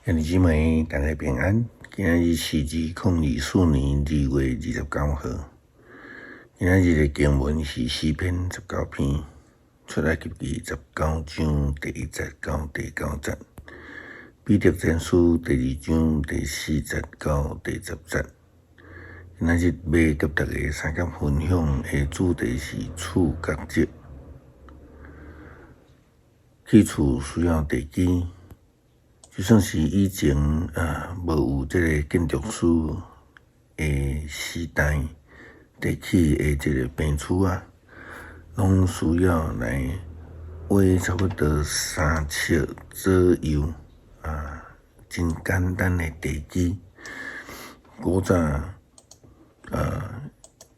兄弟姊妹，大家平安。今仔日是2024年2月29號。今仔日的經文是詩篇十九篇，出埃及記十九章第一節到第九節，彼得前書第二章第四節到第十節。今仔日欲佮大家相共分享的主題是厝角石。起厝需要地基。就算是以前啊，無有這个建築師的時代，地起的這个平厝啊，攏需要來挖差不多3尺左右啊，真簡單的地基。古早啊，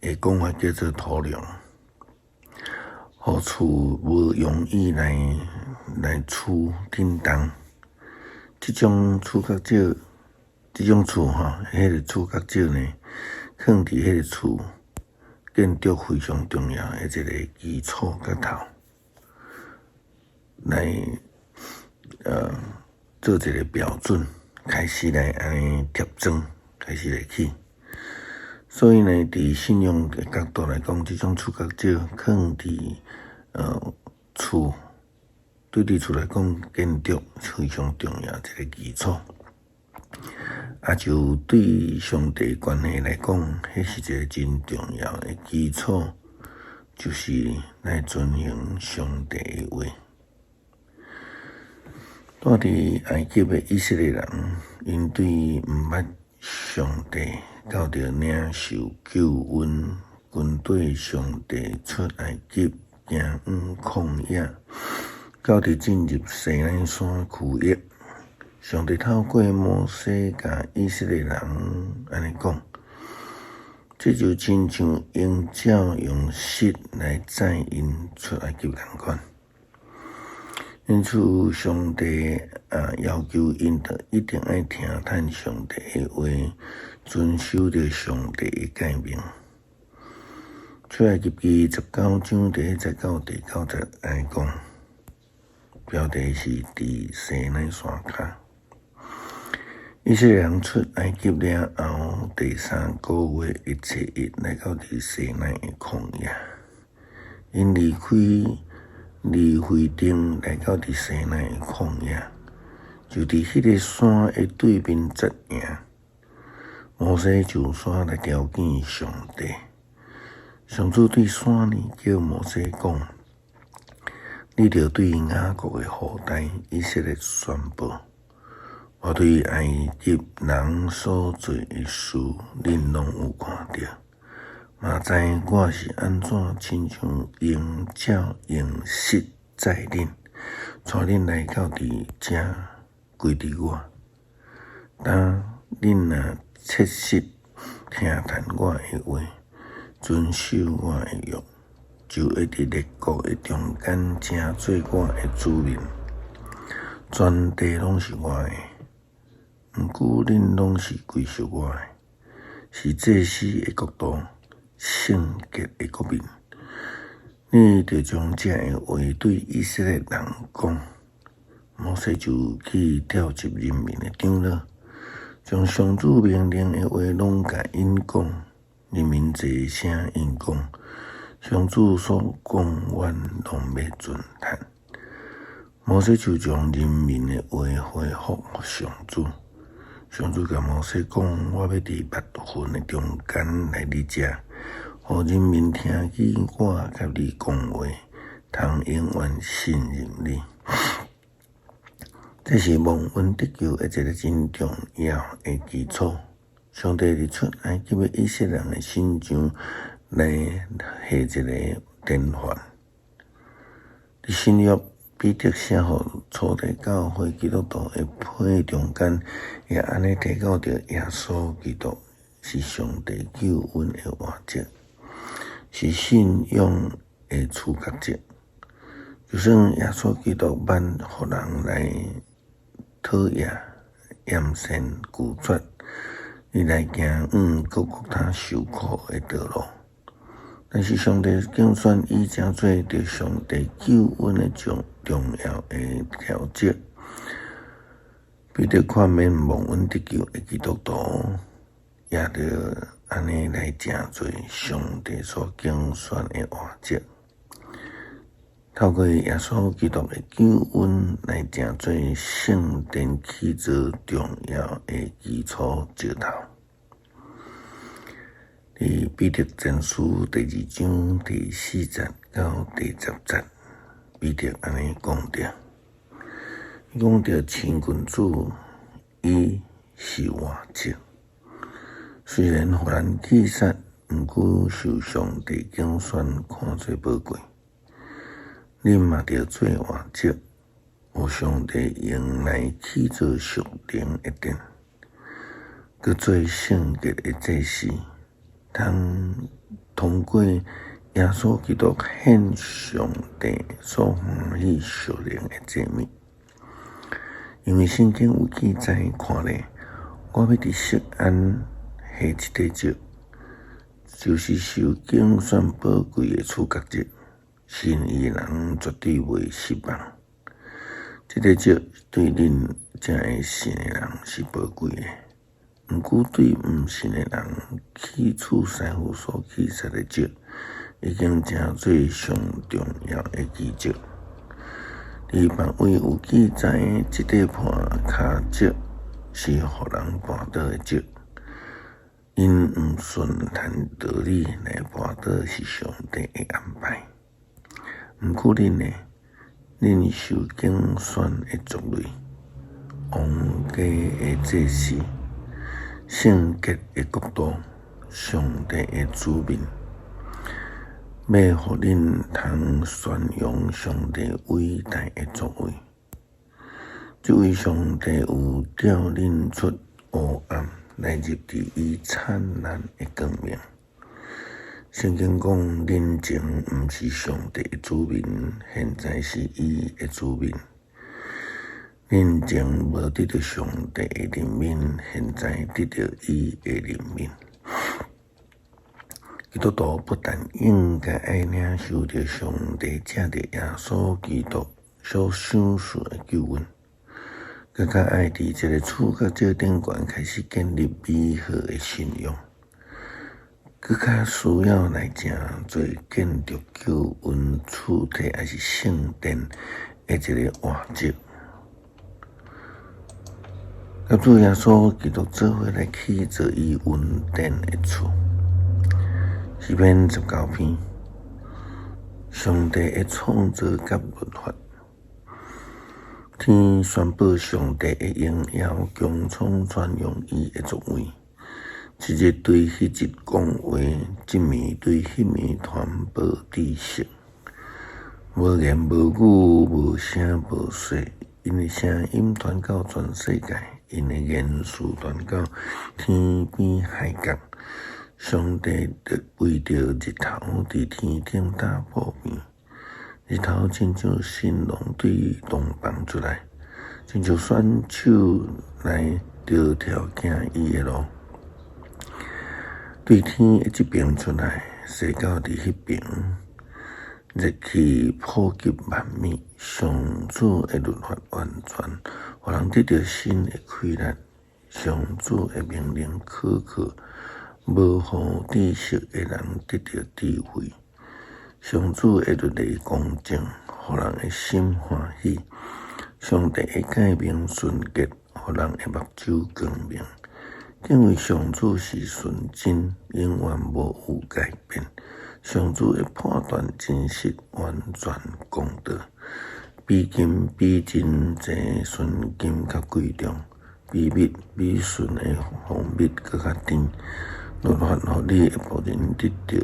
的講法叫做土梁，予厝無容易來來厝振動。這種厝角石，這種厝吼，彼个厝角石呢，囥佇彼个厝建築非常重要的一个基礎角頭，來做一个標準，開始來按呢貼磚，開始來起。所以呢，佇信仰的角度來講，這種厝角石囥佇厝。對佇厝來講，建築非常重要一个基礎。啊，就對上帝關係來講，彼是一个真重要的基礎，就是來遵行上帝的話。蹛佇埃及的以色列人，𪜶對毋捌上帝，到著領受救恩，跟綴上帝出埃及，行往曠野。到佇進入西奈山區域，上帝透過摩西共以色列人按呢講，這就親像鷹鳥用爍來載𪜶出埃及仝款。因此，上帝啊要求𪜶著一定愛聽趁上帝的話，遵守著上帝的誡命。出埃及記十九章第一節到第九節按呢講。標題是佇西奈山跤。以色列人出埃及了後，第三个月的初一來到佇西奈的曠野。𪜶離開利非訂來到佇西奈的曠野，就佇彼个山的對面紮營。摩西上山來朝見上帝。上主對山裡叫摩西講。你著對雅各的後代以色列宣布：我對埃及人所做的事，恁攏有看著，嘛知我是按怎親像鷹鳥用爍載恁，帶恁來到佇遮歸佇我。當恁若切實聽趁我的話，遵守我的約。就會佇列國的中間成做我的子民，全地攏是我的。毋過恁攏是歸屬我的，是祭司的國度，聖潔的國民。你著將這个話對以色列人講。摩西就去召集人民的長老，將上主命令的話攏共𪜶講。人民齊聲應講。上主所講，阮攏欲遵趁。摩西就將人民的話回覆上主。上主共摩西講：我欲佇密雲的中間來你遮，予人民聽見我佮你講話，通永遠信任你。這是蒙恩得救的一个真重要的基礎。上帝佇出埃及的以色列人的身上來下一个典範。佇新約彼得寫予初代教會基督徒的批中間，也按呢提到著耶穌基督是上帝救恩的活石，是信仰的柱角石。就算耶穌基督捌予人來討厭、厭嫌、拒絕，伊來行往各各他受苦的道路。但是上帝揀選伊成做著上帝救恩的重重要的橋石。彼彼得勸勉蒙恩得救的基督徒，也著按呢來成做上帝所揀選的活石，透過耶穌基督的救恩來成做聖殿起造重要的基礎石頭。佇彼得前書第二章第四節到第十節，彼得按呢講著，伊講著親近主，伊是活石，雖然予人棄殺，毋過受上帝揀選，看做寶貴。恁嘛著做活石，予上帝用來起造屬靈的殿，閣做聖潔的祭司。通通過耶穌基督獻上帝所歡喜屬靈的祭物，因為聖經有記載，看咧，我欲佇錫安下一塊石，就是受揀選寶貴的柱角石，信伊的人絕對袂失望。這塊石對恁這會信的人是寶貴的。毋過對毋信的人，起厝師傅所棄殺的石，已經成做上重要的基石。佇別位有記載，這塊破跤石是予人絆倒的石，𪜶毋順趁道理來絆倒，是上帝的安排。毋過恁呢？恁受揀選的族類，皇家的祭司，聖潔的國度，上帝的子民，欲予恁通宣揚上帝偉大的作為。這位上帝有召恁出黑暗，來入佇伊燦爛的光明。聖經講，恁前毋是上帝的子民，現在是伊的子民。恁前無得著上帝的憐憫，現在得著伊的憐憫。基督徒不但應該愛領受著上帝藉著耶穌基督所賞賜的救恩，閣較愛佇這个柱角石頂懸開始建立美好的信仰，閣較需要來成做建築救恩厝體，抑是聖殿的一个活石。佮主耶穌基督做伙來起造伊恩典的厝。詩篇十九篇，上帝的創造佮律法，天宣布上帝的榮耀，穹蒼傳揚伊的作為。這日對彼日講話，這暝對彼暝傳播知識。無言無語，無聲無息，𪜶的聲音傳到全世界，𪜶的言辭傳到天邊海角。上帝為著日頭佇天頂打破邊，日頭親像新郎對洞房出來，親像選手來趒跳行伊的路。對天的這爿出來，踅到佇彼爿，熱氣普及萬物，上主的律法完全，予人得著新的氣力。上主的命令可靠，無予知識的人得著智慧。上主的律例公正，予人的心歡喜。上帝的誡命純潔，予人的目睭光明。敬畏上主是純真，永遠無有改變。上主的判斷真實，完全公道。比金比真濟純金較貴重，比蜜比純的蜂蜜閣較甜。律法予你的僕人得著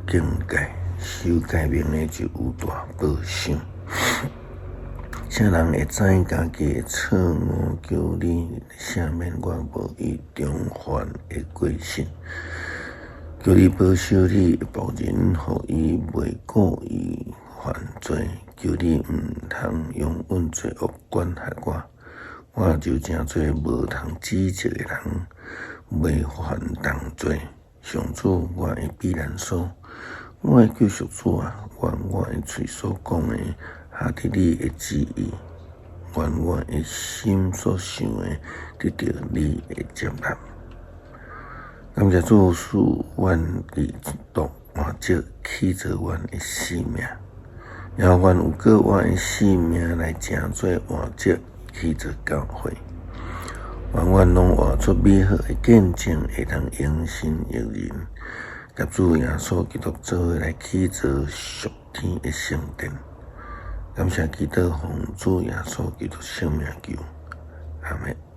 警戒，守誡命的就有大保守。啥人會知家己的錯誤？求你赦免我無意中犯的過失。求你保守你的僕人，予伊袂故意犯罪。求你毋通容忍罪惡管轄我，我就成做無通指責的人，袂犯重罪。上主，我的避難所，我的救贖主啊，願我的喙所講的，合佇你的旨意。願我的心所想的，得著你的接納。感謝主賜阮基督活石起做阮的性命，也願有過我的性命來成做活石起做教會。願阮攏活出美好的見證，會當榮神益人，佮主耶穌基督做伙來起造屬天的聖殿。感謝基督，奉主耶穌基督聖名求，阿們。